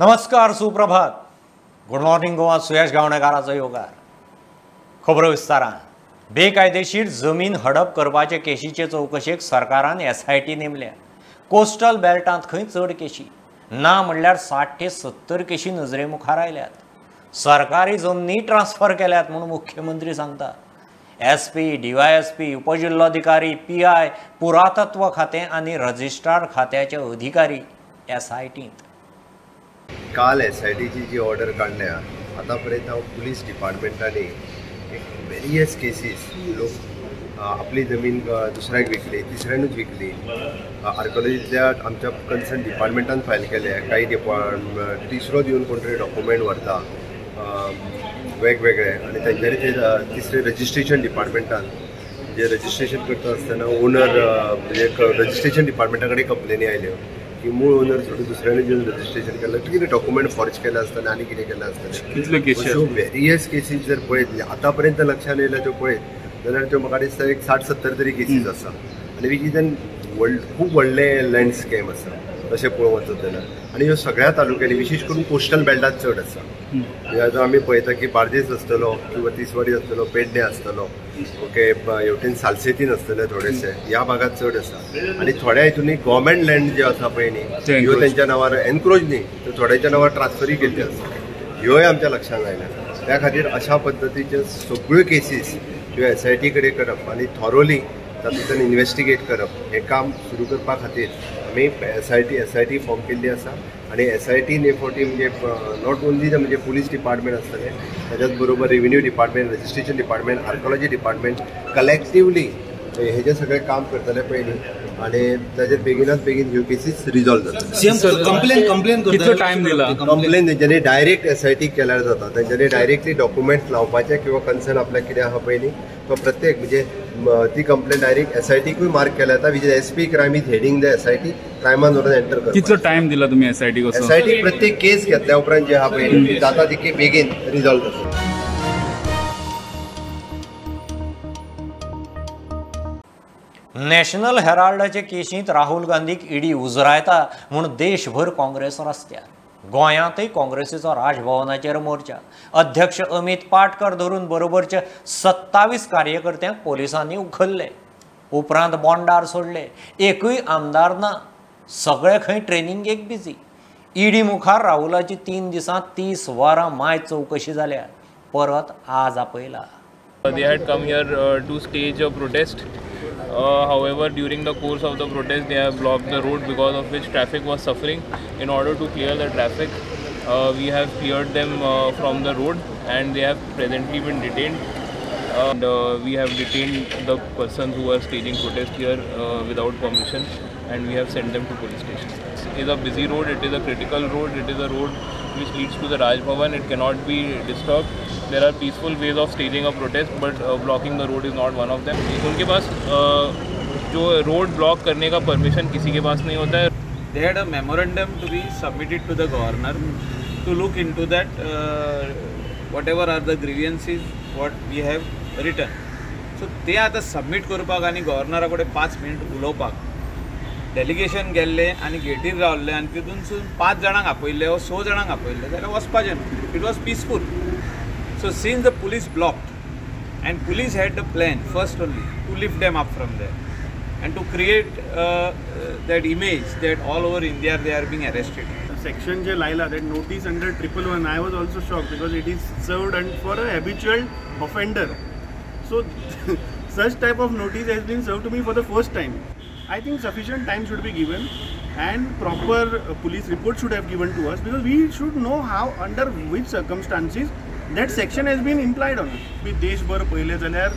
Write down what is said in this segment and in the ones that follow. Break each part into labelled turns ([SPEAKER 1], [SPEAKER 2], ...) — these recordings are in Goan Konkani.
[SPEAKER 1] नमस्कार, सुप्रभात, गुड मॉर्निंग गोवा. सुयश गावणेकाराचो योगार. खबरो विस्तारान. बेकायदेशीर जमीन हडप करपाचे केशीचे चवकशेक सरकारान SIT नेमल्या. कोस्टल बेल्टांत खंय चड केशी ना म्हणल्यार 60 ते 70 केशी नजरे मुखार आयल्यात. सरकारी जमनी ट्रान्सफर केल्यात म्हूण मुख्यमंत्री सांगता. SP, DYSP, उपजिल्लोधिकारी, PI, पुरातत्व खातें आनी रजिस्ट्रार खात्याचे अधिकारी SITंत.
[SPEAKER 2] काल SITची जी ऑर्डर काडल्या आतांपर्यंत हांव पुलीस डिपार्टमेंटांनी एक वेरियस केसीस लोक आपली जमीन दुसऱ्याक विकली, तिसऱ्यानूच विकली. आर्कोलॉजींतल्या आमच्या कन्सर्न डिपार्टमेंटान फायल केल्या. काही डिपार्टमेंट तिसरो दिवन कोण तरी डॉक्युमेंट व्हरता वेगवेगळे आनी तेंच्यांनी ते तिसरे रजिस्ट्रेशन डिपार्टमेंटान जे रजिस्ट्रेशन करता आसतना ओनर म्हणजे रजिस्ट्रेशन डिपार्टमेंटा कडेन कंप्लेनी आयल्यो की मूळ ओनर सोडून दुसऱ्यांनी जें रजिस्ट्रेशन केलें, कितें डॉक्युमेंट फॉर्ज केलें आसतलें आनी कितें केलें आसतलें. अश्यो वेरियस केसीस जर पळयत आतां पर्यंत लक्षान येयल्या त्यो पळयत जाल्यार त्यो म्हाका दिसता एक 60-70 तरी केसीस आसा. आनी which is an खूब व्हडलें लँड स्कॅम आसा तशें पळोवंक वचत जाल्यार. आनी ह्यो सगळ्या तालुक्यांनी विशेश करून कोस्टल बेल्टांत चड आसा. म्हणजे आतां आमी पळयता की बार्देस आसतलो किंवा तिसवाडी आसतलो, पेडणे आसतलो, ओके, हेवटेन सालसेतीन आसतले थोडेशे, ह्या भागात चड आसा. आनी थोड्या हितून गव्हर्मेंट लँड जे आसा पळय न्ही, ह्यो तेंच्या नांवार एनक्रोच न्ही तर थोड्यांच्या नांवार ट्रान्सफरूय केल्ली आसा. ह्योय आमच्या लक्षांत आयल्या. त्या खातीर अशा पद्दतीच्यो सगळ्यो केसीस ह्यो SIT कडेन करप आनी थॉरोली तातूंतल्यान इन्वेस्टिगेट करप हें काम सुरू करपा खातीर आमी SIT form केल्ली आसा. आनी SIT हे फावटी म्हणजे not only म्हणजे पुलीस डिपार्टमेंट आसतलें, ताच्याच बरोबर revenue department, registration department, archaeology department collectively हेजें सगळें काम करतले पयलीं आनी ताजेर बेगिनात बेगीन ह्यो केसीस रिजॉल्व जातले.
[SPEAKER 3] कंप्लेन कितलो टायम दिला?
[SPEAKER 2] कंप्लेन तेंच्यांनी डायरेक्ट SIT केल्यार जाता. तेंच्यांनी डायरेक्टली डॉक्युमेंट्स लावपाचे किंवा कन्सर्न आपल्याक कितें आहा पयलीं तो प्रत्येक म्हणजे ती कंप्लेन डायरेक्ट SITकूय मार्क केल्या जाता. Which SP crime is heading the SIT क्रायमान व्हरून एंटर करता.
[SPEAKER 3] कितलो टायम दिला तुमी SIT कसो?
[SPEAKER 2] SIT प्रत्येक केस घेतल्या उपरांत जे आहा पयलीं जाता तितके बेगीन रिजॉल्व जाता.
[SPEAKER 1] नॅशनल हेराल्डाचे केशींत राहुल गांधीक ईडी उजरायता म्हूण देशभर काँग्रेस रस्त्यार. गोंयांतय काँग्रेसीचो राजभवनाचेर मोर्चा. अध्यक्ष अमित पाटकर धरून बरोबरचे 27 कार्यकर्त्यांक पोलिसांनी उखल्ले. उपरांत बॉन्डार सोडले. एकूय आमदार ना. सगळे खंय ट्रेनिंगेक बिजी. ईडी मुखार राहुलाची 3 दिसांत 30 वरां माय चवकशी जाल्या. परत आज आपयला.
[SPEAKER 4] They had come here to stage a protest. However, during the course of the protest, they have blocked the road, because of which traffic was suffering. In order to clear the traffic, we have cleared them from the road, and they have presently been detained. And we have detained the persons who are staging protest here without permission, and we have sent them to police station. It is a busy road. It is a critical road. It is a road which leads to the Raj Bhavan. It cannot be disturbed. There are peaceful ways of staging a protest, but blocking the road is not one of them. उनके पास जो रोड ब्लॉक करने का परमिशन किसी के पास नहीं होता है.
[SPEAKER 5] They had a memorandum to be submitted to the governor to look into that whatever are the grievances what we have written. So ते आतां सबमीट करपाक आनी गव्हर्नरा कडेन 5 मिनट उलोवपाक डेलिगेशन गेल्लें आनी गेटीर रावल्लें आनी तितूनसून 5 जाणांक आपयल्ले वा 6 जाणांक आपयल्ले जाल्यार वचपाचें न्हू. It was peaceful. So since the police blocked and police had the plan first only to lift them up from there and to create that image that all over India they are being arrested.
[SPEAKER 6] Section J Laila, that notice under 111, I was also shocked because it is served and for a habitual offender. So such type of notice has been served to me for the first time. I think sufficient time should be given and proper police report should have given to us, because we should know how, under which circumstances that section has been implied on us. देशभर पळयलें जाल्यार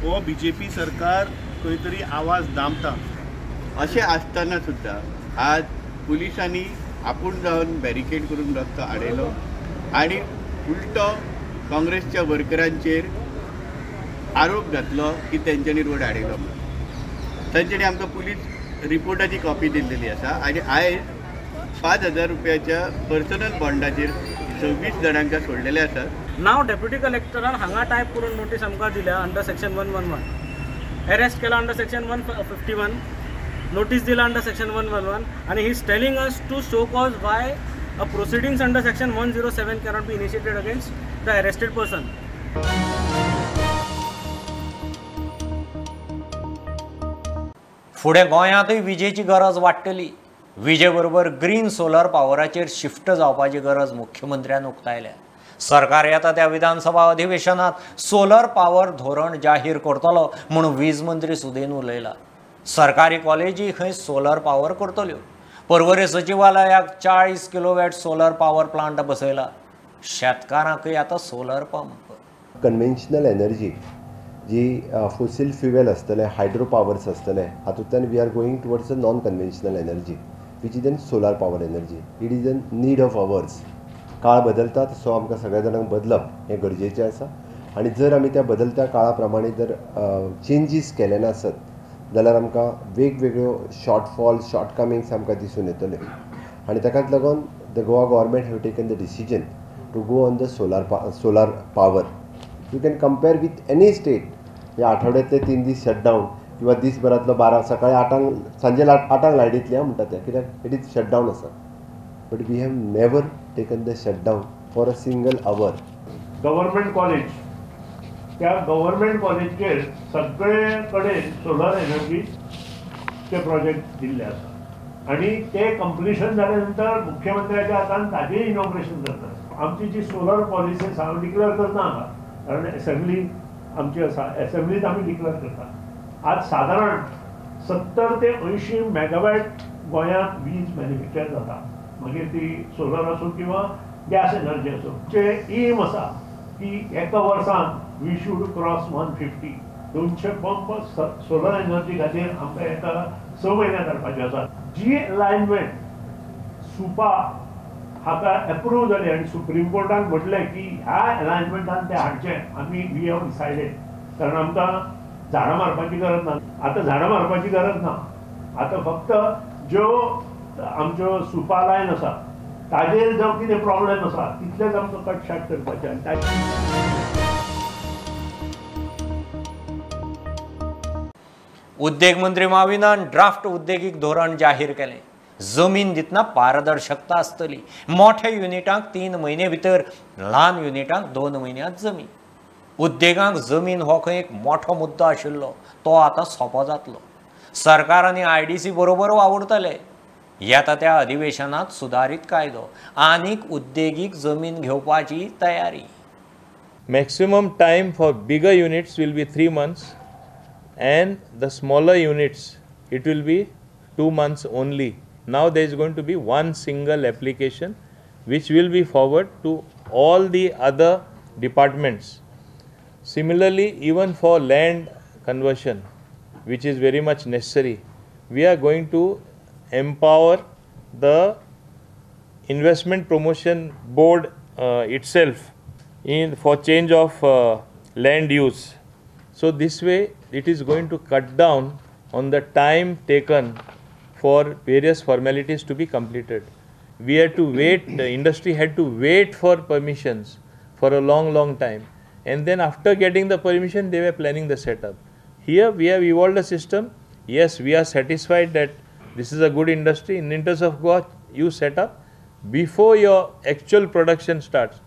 [SPEAKER 6] हो BJP सरकार खंय तरी आवाज दामता.
[SPEAKER 7] अशें आसतना सुद्दां आज पुलिसांनी आपूण जावन बॅरिकेड करून रस्तो आडयलो आनी उलटो काँग्रेसच्या वर्करांचेर आरोप घातलो की तेंच्यांनी रोड आडयलो म्हणून. तांच्यांनी आमकां पुलीस रिपोर्टाची कॉपी दिल्लेली आसा आनी आयज 5,000 रुपयाच्या पर्सनल बॉन्डाचेर 26 जाणांक सोडलेले आसात.
[SPEAKER 8] नाव डेप्युटी कलेक्टरान हांगा टायप करून नोटीस आमकां दिल्या अंडर सेक्शन 111. अरेस्ट केला अंडर सेक्शन 151, नोटीस दिला अंडर सेक्शन 111 आनी he is telling us to show cause why A proceedings under section 107 cannot be initiated against the arrested person.
[SPEAKER 1] फुडें गोंयांतूय विजेची गरज वाडटली. विजे बरोबर ग्रीन सोलर पावराचेर शिफ्ट जावपाची गरज मुख्यमंत्र्यान उक्तायल्या. सरकार येता त्या विधानसभा अधिवेशनात सोलर पावर धोरण जाहीर करतलो म्हूण वीज मंत्री सुदेन उलयला. सरकारी कॉलेजी खंय सोलर पावर करतल्यो. पर्वरे सचिवालयाक 40 किलोवॅट सोलर पावर प्लांट बसयला. शेतकारांकय आतां सोलर पंप.
[SPEAKER 2] कन्व्हेन्शनल एनर्जी जी फोसिल फ्युएल आसतले, हायड्रो पावर्स आसतले, हातूंतल्यान we are going towards a non conventional energy which is an solar power energy. It is an need of ours. काळ बदलता तसो आमकां सगळ्या जाणांक बदलप हें गरजेचें आसा आनी जर आमी त्या बदलत्या काळा प्रमाणे जर चेंजीस केले नासत जाल्यार आमकां वेगवेगळ्यो शॉर्टफॉल, शॉर्टकमिंग्स आमकां दिसून येतल्यो आनी ताकाच लागून the Goa government have taken the decision to go on the solar power. You can compare with any state. ह्या आठवड्यांतले 3 दीस शटडावन किंवा दीसभरांतलो 12 सकाळी 8 सांजे 8 लायट येतली म्हणटा ते, कित्याक it is shutdown आसा. But we have never taken the shutdown for a single hour.
[SPEAKER 9] Government college, त्या गव्हर्मेंट कॉलेजीचेर सगळे कडेन सोलर एनर्जीचे प्रोजेक्ट दिल्ले आसा आनी ते कंप्लिशन जाले नंतर मुख्यमंत्र्याच्या हातान ताजें इनॉग्रेशन करतात. आमची जी सोलर पॉलिसी आसा हांव डिक्लेअर करना हांगा, कारण एसेंब्ली आमची आसा, एसेंब्लीत आमी डिक्लेअर करता. आज सादारण 70 ते 80 मेगावॅट गोंयांत वीज मॅन्युफॅक्चर जाता, मागीर ती सोलर आसूं किंवा गॅस एनर्जी आसूं. जे एम आसा की एका वर्सान we should cross 150, 200 pump solar energy खातीर आमकां एका 6 म्हयन्यांत हाडपाचे आसा. जी अलायनमेंट सुपा हाका एप्रूव जाली आनी सुप्रीम कोर्टान म्हटलें की ह्या अलायनमेंटान ते हाडचें, आमी we have decided. कारण आमकां झाडां मारपाची गरज ना, आतां झाडां मारपाची गरज ना, आतां फक्त ज्यो आमच्यो सुपा लायन आसा ताजेर जावं कितें प्रॉब्लेम आसा तितलेच आमकां कट शार्ट करपाचें आनी
[SPEAKER 1] उद्देग मंत्री माविनान ड्राफ्ट उद्देगीक धोरण जाहीर केलें. जमीन दितना पारदर्शकता आसतली. मोठ्या युनिटांक 3 म्हयने भितर, ल्हान युनिटांक 2 म्हयन्यांत जमीन. उद्देगांक जमीन हो खंय एक मोठो मुद्दो आशिल्लो तो आतां सोंपो जातलो. सरकार आनी IDC बरोबर वावुरतले. येता त्या अधिवेशनात सुदारीत कायदो आनीक उद्देगीक जमीन घेवपाची तयारी.
[SPEAKER 5] Maximum time for bigger units will be 3 months and the smaller units it will be 2 months only. Now there is going to be one single application which will be forwarded to all the other departments. Similarly, even for land conversion, which is very much necessary, we are going to empower the Investment Promotion Board itself in for change of land use. So this way it is going to cut down on the time taken for various formalities to be completed. We had to wait, the industry had to wait for permissions for a long, long time, and then after getting the permission they were planning the setup. Here we have evolved a system. Yes, we are satisfied that this is a good industry. In interest of God, you set up before your actual production starts.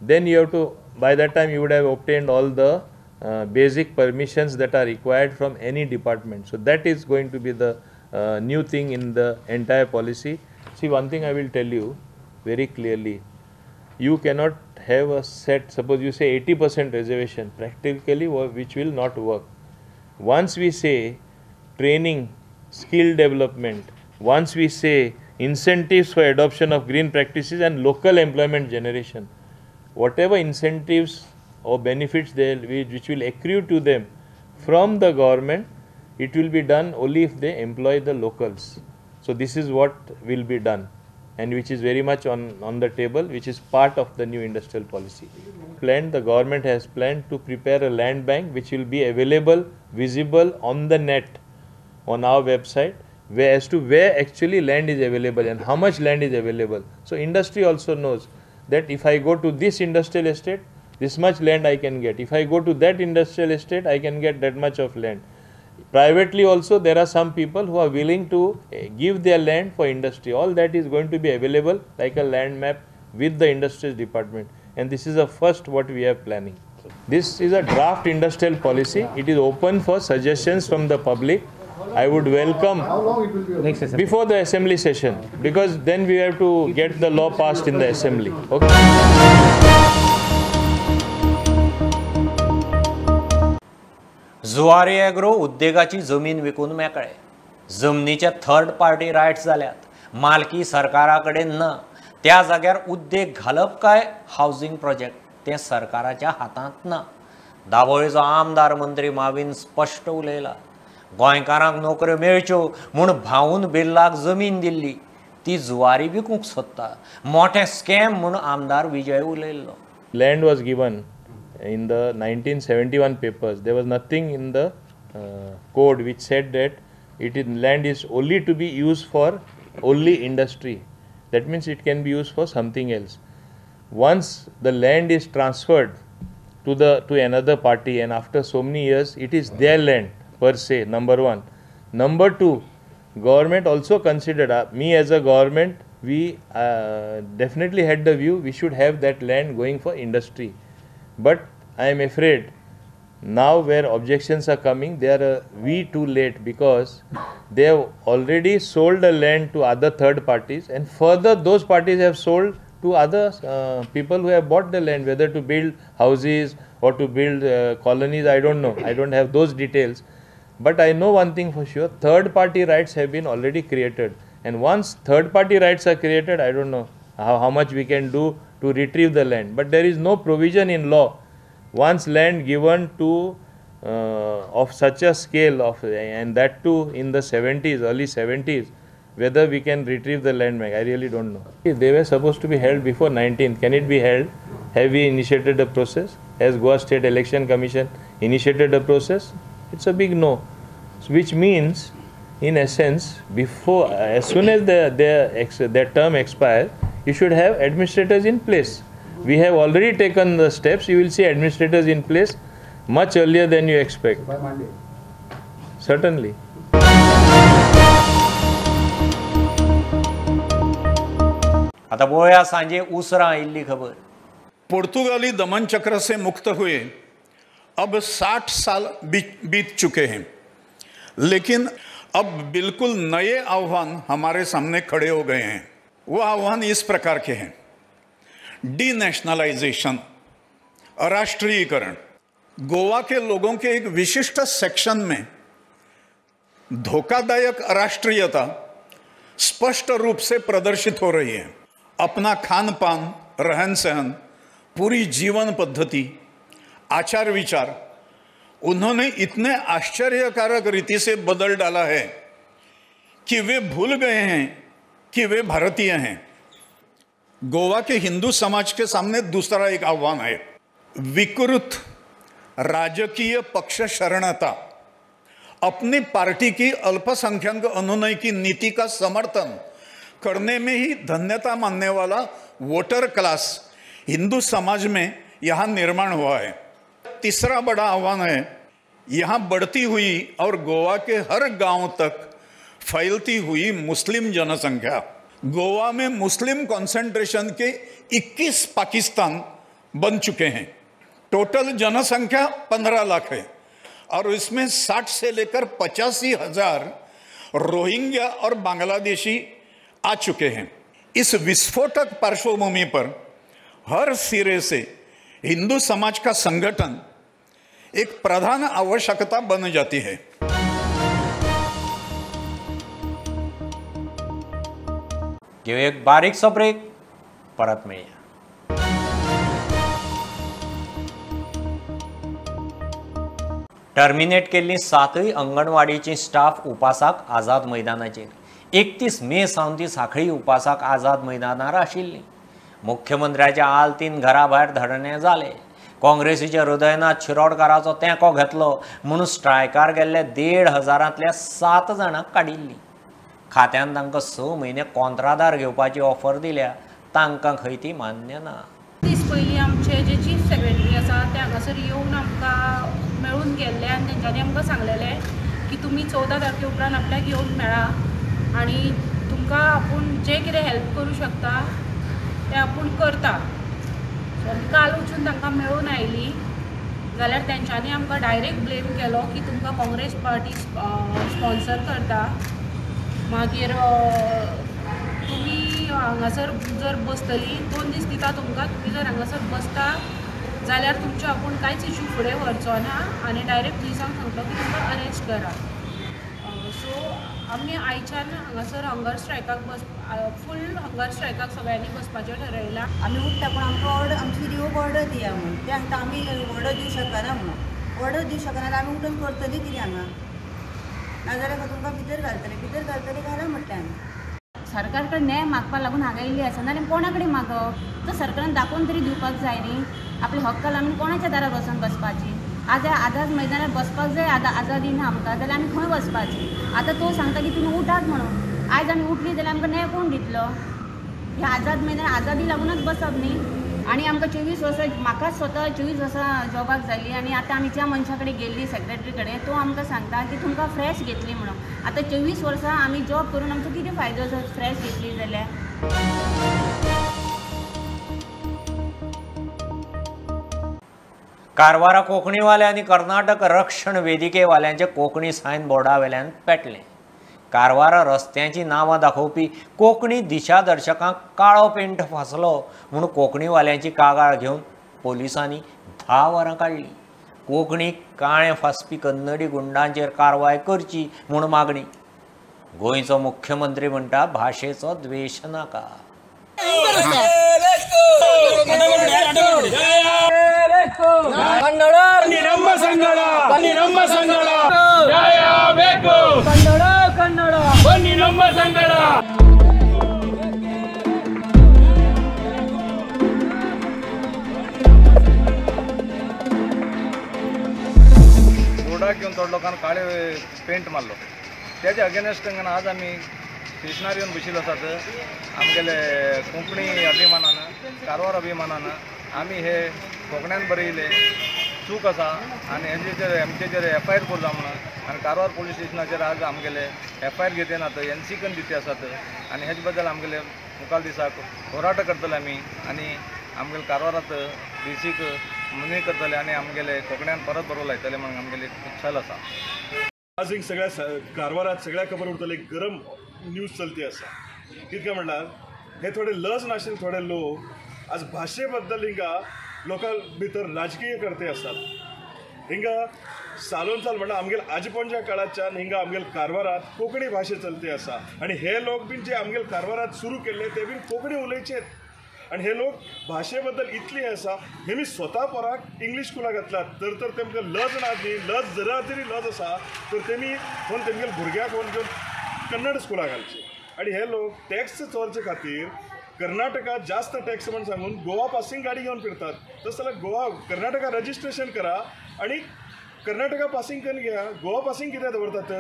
[SPEAKER 5] Then you have to, by that time you would have obtained all the basic permissions that are required from any department. So that is going to be the new thing in the entire policy. See, one thing I will tell you very clearly, you cannot have a set, suppose you say 80% reservation, practically which will not work. Once we say training, skill development, once we say incentives for adoption of green practices and local employment generation, whatever incentives or benefits they which will accrue to them from the government, it will be done only if they employ the locals. So this is what will be done, and which is very much on the table, which is part of the new industrial policy. Planned, the government has planned to prepare a land bank which will be available, visible on the net, on our website, where as to where actually land is available and how much land is available. So industry also knows that if I go to this industrial estate, this much land I can get. If I go to that industrial estate, I can get that much of land.
[SPEAKER 4] Privately also there are some people who are willing to give their land for industry. All that is going to be available like a land map with the industries department, and this is the first what we are planning. This is a draft industrial policy. It is open for suggestions from the public. I would welcome.
[SPEAKER 10] How long it will be?
[SPEAKER 4] Next assembly. Before the assembly session, because then we have to get the law passed in the assembly. Okay.
[SPEAKER 1] Zuari agro उद्देगाची जमीन विकून मेकळे. जमनीचे थर्ड पार्टी रायट्स जाल्यात, मालकी सरकारा कडेन ना. त्या जाग्यार उद्देग घालप काय हावजींग प्रोजेक्ट तें सरकाराच्या हातांत ना. दाबोळीचो आमदार मंत्री माविन स्पश्ट उलयला. गोंयकारांक नोकऱ्यो मेळच्यो म्हूण भाऊन बिर्लाक जमीन दिल्ली, ती जुवारी विकूंक सोदता. मोठें स्कॅम म्हूण आमदार Vijay उलयल्लो.
[SPEAKER 4] Land was given in the 1971 papers. There was nothing in the code which said that it is land is only to be used for only industry. That means it can be used for something else. Once the land is transferred to another party, and after so many years it is their land per se, number one. Number two, government also considered, me as a government, we definitely had the view we should have that land going for industry. But I am afraid now where objections are coming, they are we too late, because they have already sold the land to other third parties, and further those parties have sold to other people who have bought the land, whether to build houses or to build colonies, I don't know. I don't have those details. But I know one thing for sure, third party rights have been already created. And once third party rights are created, I don't know how much we can do to retrieve the land. But there is no provision in law. Once land given to of such a scale, of, and that too in the 70s, early 70s, whether we can retrieve the land back, I really don't know. They were supposed to be held before 19th. Can it be held? Have we initiated the process? Has Goa State Election Commission initiated the process? It's a big no. Which means, in essence, before, as soon as their term expires, you should have administrators in place. We have already taken the steps. You will see administrators in place much earlier than you expect.
[SPEAKER 10] By Monday.
[SPEAKER 4] Certainly.
[SPEAKER 1] आता बोया सांजे उसरा आयिल्ली खबर.
[SPEAKER 11] पुर्तगाली दमन चक्र से मुक्त हुए अब 60 साल बीत चुके हैं, लेकिन अब बिल्कुल नए आह्वान हमारे सामने खड़े हो गए हैं. वो आह्वान इस प्रकार के हैं: डीनेशनलाइजेशन, अराष्ट्रीयकरण. गोवा के लोगों के एक विशिष्ट सेक्शन में धोखादायक अराष्ट्रीयता स्पष्ट रूप से प्रदर्शित हो रही है. अपना खान पान, रहन सहन, पूरी जीवन पद्धति, आचार विचार उन्होंने इतने आश्चर्यकारक रीति से बदल डाला है कि वे भूल गए हैं कि वे भारतीय हैं. गोवा के हिंदू समाज के सामने दूसरा एक आह्वान है, विकृत राजकीय पक्ष शरणता. अपनी पार्टी की अल्पसंख्यक अनुनय की नीति का समर्थन करने में ही धन्यता मानने वाला वोटर क्लास हिंदू समाज में यहाँ निर्माण हुआ है. तीसरा बड़ा आह्वान है, यहाँ बढ़ती हुई और गोवा के हर गांव तक फैलती हुई मुस्लिम जनसंख्या. गोवा में मुस्लिम कंसंट्रेशन के 21 पाकिस्तान बन चुके हैं. टोटल जनसंख्या 15 लाख है और इसमें 60 से लेकर 85 हजार रोहिंग्या और बांग्लादेशी आ चुके हैं. इस विस्फोटक पार्श्वभूमि पर हर सिरे से हिंदू समाज का संगठन एक प्रधान आवश्यकता बन जाती है.
[SPEAKER 1] घेऊ एक बारीकसो ब्रेक, परत मेळया. टर्मिनेट केल्ली 7 अंगणवाडीची स्टाफ उपासाक आझाद मैदानाचेर. 31 मे सावन ती सांखळी उपासाक आझाद मैदानार आशिल्ली. मुख्यमंत्र्याच्या आलतीन घरा भायर धरणें जालें. काँग्रेसीच्या हृदयनाथ शिरोडकाराचो तेंको घेतलो म्हणून स्ट्रायकार गेल्ले 1500 7 जाणांक काडिल्ली. खात्यान तांकां 6 म्हयने कॉंत्रादार घेवपाची ऑफर दिल्या, तांकां खंय ती मान्य ना.
[SPEAKER 12] दीस पयलीं आमचे जे चीफ सेक्रेटरी आसा ते हांगासर येवन आमकां मेळून गेल्ले आनी तेंच्यांनी आमकां सांगलेलें की तुमी 14 तारखे उपरांत आपल्याक येवन मेळा आनी तुमकां आपूण जें कितें हेल्प करूं शकता तें आपूण करता. सो आमी काल वचून तांकां मेळून आयली जाल्यार तेंच्यांनी आमकां डायरेक्ट ब्लेम केलो की तुमकां काँग्रेस पार्टी स्पॉन्सर करता, मागीर तुमी हांगासर जर बसतली 2 दीस दिता तुमकां, तुमी जर हांगासर बसता जाल्यार तुमचो आपूण कांयच इशू फुडें व्हरचो ना आनी डायरेक्ट पुलिसांक सांगतलो की तुमकां अरेस्ट करा. सो आमी आयच्यान हांगासर हंगर स्ट्रायकाक फूल हंगर स्ट्रायकाक सगळ्यांनी बसपाचें ठरयलां.
[SPEAKER 10] आमी उठ्ठा पूण आमकां ऑर्डर, आमची रिवोक ऑर्डर दिया म्हूण ते सांगता आमी ऑर्डर दिवं शकना म्हणून. ऑर्डर दिवं शकना जाल्यार आमी उठून करतली कितें हांगा, नाजाल्यार तुमकां भितर घालतले, भितर घालतले घाला म्हटलें आमी.
[SPEAKER 13] सरकार कडेन न्याय मागपाक लागून हांगा येयल्ली आसा, नाजाल्यार कोणा कडेन मागप? तो सरकारान दाखोवन तरी दिवपाक जाय न्ही आपले हक्क आमी कोणाच्या दारार वचून बसपाची? आज आझाद मैदानार बसपाक जाय, आतां आझादी ना आमकां जाल्यार आमी खंय वचपाची? आतां तो सांगता की तुमी उठात म्हणून, आयज आमी उठली जाल्यार आमकां न्याय कोण दितलो? ह्या आझाद मैदान आझादी लागूनच बसप न्ही. आनी आमकां 24 वर्सां, म्हाकाच स्वता 24 वर्सां जॉबाक जाली आनी आतां आमी ज्या मनशा कडेन गेल्ली सेक्रेटरी कडेन, तो आमकां सांगता की तुमकां फ्रेश घेतली म्हणून. आतां 24 वर्सां आमी जॉब करून आमचो कितें फायदो जर फ्रेश घेतली जाल्यार?
[SPEAKER 1] कारवारा कोंकणीवाले आनी कर्नाटक रक्षण वेदिकेवाल्यांचे कोंकणी सायन बोर्डा वेल्यान पेटलें. कारवारा रस्त्यांची नांवां दाखोवपी कोंकणी दिशादर्शकांक काळो पेंट फासलो म्हूण कोंकणीवाल्यांची कागाळ घेवन पोलिसांनी 10 वरां काडली. कोंकणीक काळें फासपी कन्नडी गुंडांचेर कारवाय करची म्हूण मागणी. गोंयचो मुख्यमंत्री म्हणटा भाशेचो द्वेश नाका.
[SPEAKER 14] बोर्डाक घेवन थोड्या लोकांक काळे पेंट मारलो, तेजे अगेन्स्ट आज आमी स्टेशनार येवन बशिल्ले आसात. आमगेले कोंकणी अभिमानान, कारवार अभिमानान आमी हे कोंकण्यान बरयले चूक आसा आनी हेजेचेर आमचेचेर एफ I R करता म्हणून आनी कारवार पोलीस स्टेशनाचेर आज आमगेले एफ I R घेतनात, एन सी कन दिते आसात आनी हेजे बद्दल आमगेले मुखार दिसाक होराटो करतले आमी आनी आमगेले कारवारांत डी सीक मनय करतले आनी आमगेले कोंकण्यान परत बरोवंक लायतले म्हणून आमगेली छल आसा.
[SPEAKER 15] आज एक सगळ्या कारवारात सगळ्या खबर उरतले, गरम न्यूज चलती आसा. कितके म्हणल्यार हे थोडे लज नाशिल्ले थोडे लोक आज भाशे बद्दल हिंगा लोकां भितर राजकीय करते आसात. हिंगा सालोन साल म्हणल्यार आमगेले आजपणच्या काळाच्यान हिंगा आमगेले कारवारात कोंकणी भाशे चलती आसा आनी हे लोक बीन जे आमगेले कारवारात सुरू केल्ले ते बीन कोंकणी उलयचेत आनी हे लोक भाशे बद्दल इतली आसा. हे मी स्वता पोराक इंग्लीश स्कुलाक घातलात तर तर तेमकां लज ना न्ही, लज जरा तरी लज आसा तर तेमी कोण तेमगेले भुरग्याक कोण घेवन कन्नड स्कुलाक घालचे. आनी हे लोक टॅक्स चोरचे खातीर कर्नाटकात जास्त टॅक्स म्हण सांगून गोवा पासिंग गाडी घेवन फिरतात. तसं जाल्यार गोवा कर्नाटका रजिस्ट्रेशन करा आनी कर्नाटका पासिंग करून घ्या, गोवा पासिंग कित्याक दवरतात?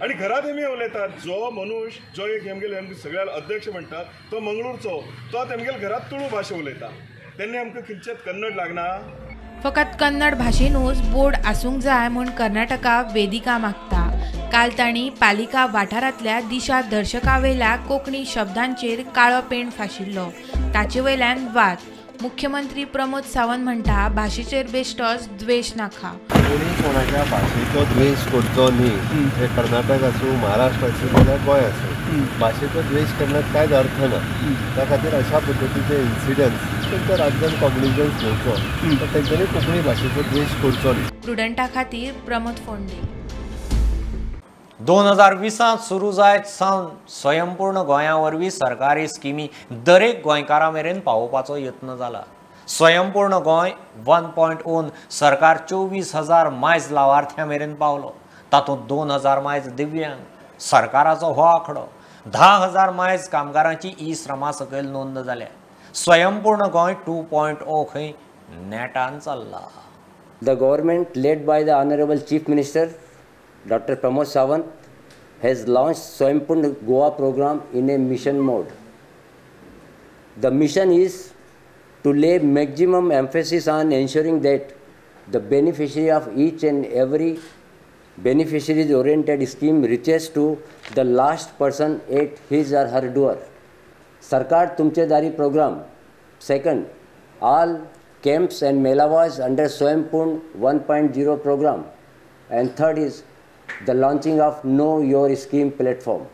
[SPEAKER 15] आनी घरात हेमी उलयतात. जो मनुष्य जो एक हेमगेले सगळ्या अध्यक्ष म्हणटात तो मंगळूरचो, तो तेमगेले घरात तुळू भाशा उलयता, तेन्ना आमकां खंयचेच कन्नड लागना.
[SPEAKER 16] फकत कन्नड भाशेनूच बोर्ड आसूंक जाय म्हूण कर्नाटका वेदिका मागता. काल तांणी पालिका वाठारांतल्या दिशा दर्शकावेल्या कोंकणी शब्दांचेर काळो पेंट फाशिल्लो, ताचे वयल्यान वाद. मुख्यमंत्री प्रमोद सावंत म्हणटा भाशेचेर बेश्टोच द्वेश नाका.
[SPEAKER 2] कोणी कोणाच्या भाशेचो द्वेश करचो न्ही, हे कर्नाटक आसूं, महाराष्ट्र आसूं जाल्यार गोंय आसूं, भाशेचो द्वेश करण्यात कांयच अर्थ ना. त्या खातीर अशा पद्दतीचे इन्सिडंट्स तांच्या राज्यान कॉग्निजन्स घेवचो, तर तेंच्यांनी कोंकणी भाशेचो द्वेश करचो न्ही.
[SPEAKER 16] प्रुडंटा खातीर प्रमोद फोंडे.
[SPEAKER 1] 2020 सुरू जायत सावन स्वयंपूर्ण गोंया वरवीं सरकारी स्किमी दरेक गोंयकारा मेरेन पावोवपाचो यत्न जाला. स्वयंपूर्ण गोंय 1.0 सरकार 24,000 मायज लावार्थ्यां मेरेन पावलो. तातूंत 2,000 मायज दिव्यांग. सरकाराचो हो आंकडो. 10,000 मायज कामगारांची ई श्रमा सकयल नोंद जाल्या. स्वयंपूर्ण गोंय 2.0 खंय नेटान चल्ला.
[SPEAKER 17] The government led by the honourable chief minister Dr. Pramod Sawant has launched Swayampurna Goa program in a mission mode. The mission is to lay maximum emphasis on ensuring that the beneficiary of each and every Beneficiaries oriented scheme reaches to the last person at his or her door. Sarkar Tumche Dari program. Second, all camps and melavas under Swayampurn 1.0 program. And third is the launching of Know Your Scheme platform.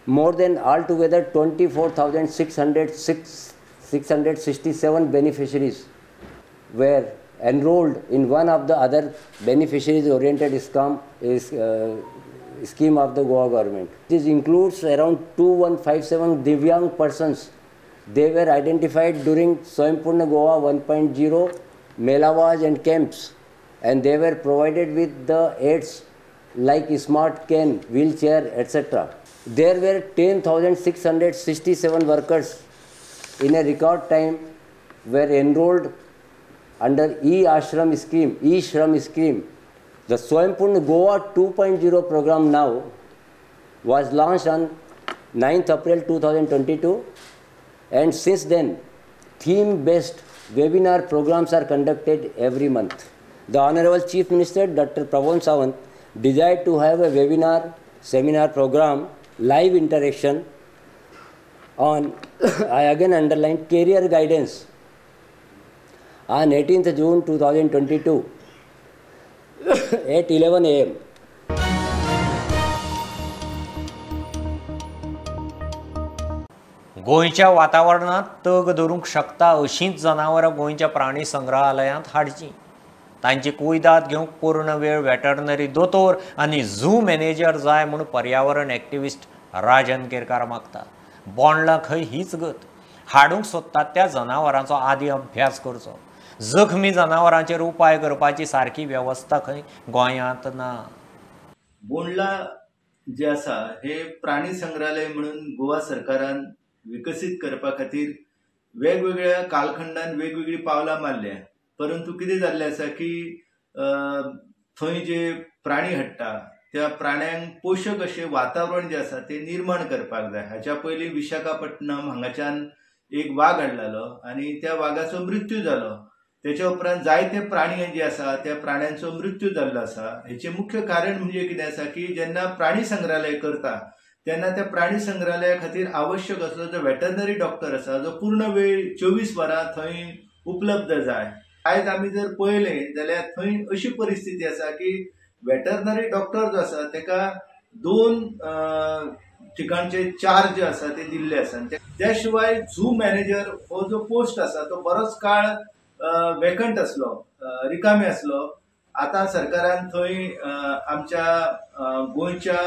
[SPEAKER 17] More than altogether 24,667 beneficiaries were enrolled in one of the other beneficiaries oriented scheme of the Goa government. This includes around 2157 Divyang persons. They were identified during Swayampurn Goa 1.0 melavas and camps, and they were provided with the aids like smart cane, wheelchair, etc. There were 10,667 workers in a record time were enrolled under E-Ashram scheme, E-Shram scheme. The Swayampurn Goa 2.0 program now was launched on 9th April 2022, and since then theme-based webinar programs are conducted every month. The Honorable Chief Minister Dr. Pramod Sawant desired to have a webinar seminar program, live interaction on, I again underline, career guidance on 18th June 2022 at 11 a.m.
[SPEAKER 1] गोंयच्या वातावरणांत तग धरूंक शकता अशींच जनावरां गोंयच्या प्राणी संग्रहालयांत हाडचीं. तांची कुयदाद घेवंक पूर्ण वेळ वेटरनरी दोतोर आनी झू मॅनेजर जाय म्हूण पर्यावरण एक्टिविस्ट राजन केरकार मागता. बोंडला खंय हीच गत. हाडूंक सोदतात त्या जनावरांचो आदी अभ्यास करचो. जखमी जनावरांचेर उपाय करपाची सारकी वेवस्था खंय गोंयांत ना.
[SPEAKER 18] बोंडला जे आसा हे प्राणी संग्रहालय म्हणून गोवा सरकारान विकसीत करपा खातीर वेगवेगळ्या कालखंडान वेगवेगळी पावलां मारल्या, परंतु कितें जाल्लें आसा की थंय जे प्राणी हाडटा त्या प्राण्यांक पोशक अशें वातावरण जें आसा तें निर्माण करपाक जाय. हाच्या पयलीं विशाखापट्टणम हांगाच्यान एक वाग हाडलेलो आनी त्या वागाचो मृत्यू जालो. तेच्या उपरांत जायते प्राणी जे आसा त्या प्राण्यांचो मृत्यू जाल्लो आसा. हेचें मुख्य कारण म्हणजे कितें आसा की जेन्ना प्राणी संग्रहालय करता तेन्ना त्या प्राणी संग्रहालया खातीर आवश्यक असलो जो वेटरनरी डॉक्टर आसा जो पूर्ण वेळ 24 वरां थंय उपलब्ध जाय. आयज आमी जर पळयलें जाल्यार थंय अशी परिस्थिती आसा की वेटरनरी डॉक्टर जो आसा तेका 2 ठिकाणचे चार्ज आसा ते दिल्ले आसा. त्या शिवाय झू मॅनेजर हो जो पोस्ट आसा तो बरोच काळ वेकंट आसलो, रिकामी आसलो. आतां सरकारान थंय आमच्या गोंयच्या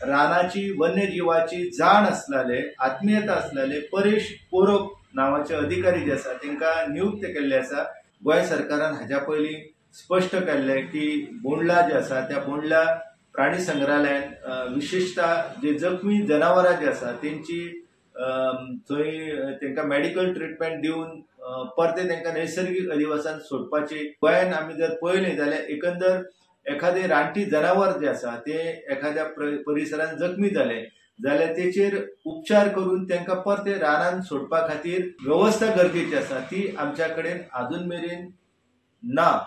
[SPEAKER 18] रानाची वन्यजिवाची जाण आसलेले, आत्मीयता आसलेले परेश पोरोब नांवाचे अधिकारी जे आसा तांकां नियुक्त केल्ले आसा. गोंय सरकारान हाज्या पयलीं स्पश्ट केल्लें की बोंडला जे आसा त्या बोंडला प्राणी संग्रहालयान विशेषतः जे जखमी जनावरां जे आसा तेंची थंय तांकां मेडिकल ट्रिटमेंट दिवन परते तांकां नैसर्गीक अधिवासान सोडपाची. गोंयान आमी जर पळयलें जाल्यार एकंदर एखादें रानटी जनावर जे आसा ते एखाद्या परिसरान जखमी जालें जाल्यार तेचेर उपचार करून तांकां परते रानान सोडपा खातीर वेवस्था गरजेची आसा, ती आमच्या कडेन आजून मेरेन ना.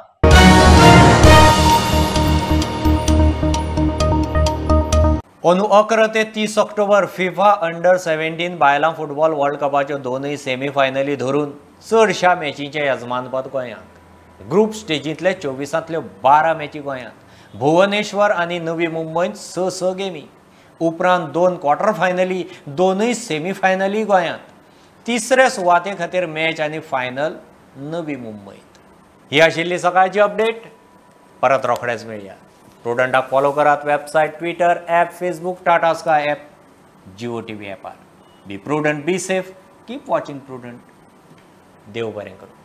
[SPEAKER 1] अंदू 11 ते 30 ऑक्टोबर फिफा अंडर 17 बायलां फुटबॉल वर्ल्ड कपाच्यो दोनूय सेमीफायनली धरून चडश्या मॅचींचें यजमानपद गोंयांत. ग्रुप स्टेजींतले 24तांतल्यो 12 मॅची गोंयांत. भुवनेश्वर आनी नवी मुंबयंत 6-6 गेमी. उपरांत 2 क्वॉर्टर फायनली, दोनूय सेमीफायनली गोंयांत. तिसरे सुवाते खातीर मॅच आनी फायनल नवी मुंबयंत. ही आशिल्ली सकाळची अपडेट. परत रोखडेच मेळया. प्रुडंटाक फॉलो करात website, Twitter, app, Facebook, Tata Sky app, Jio TV ॲपार. Be prudent, be safe, keep watching Prudent. देव बरें करूं.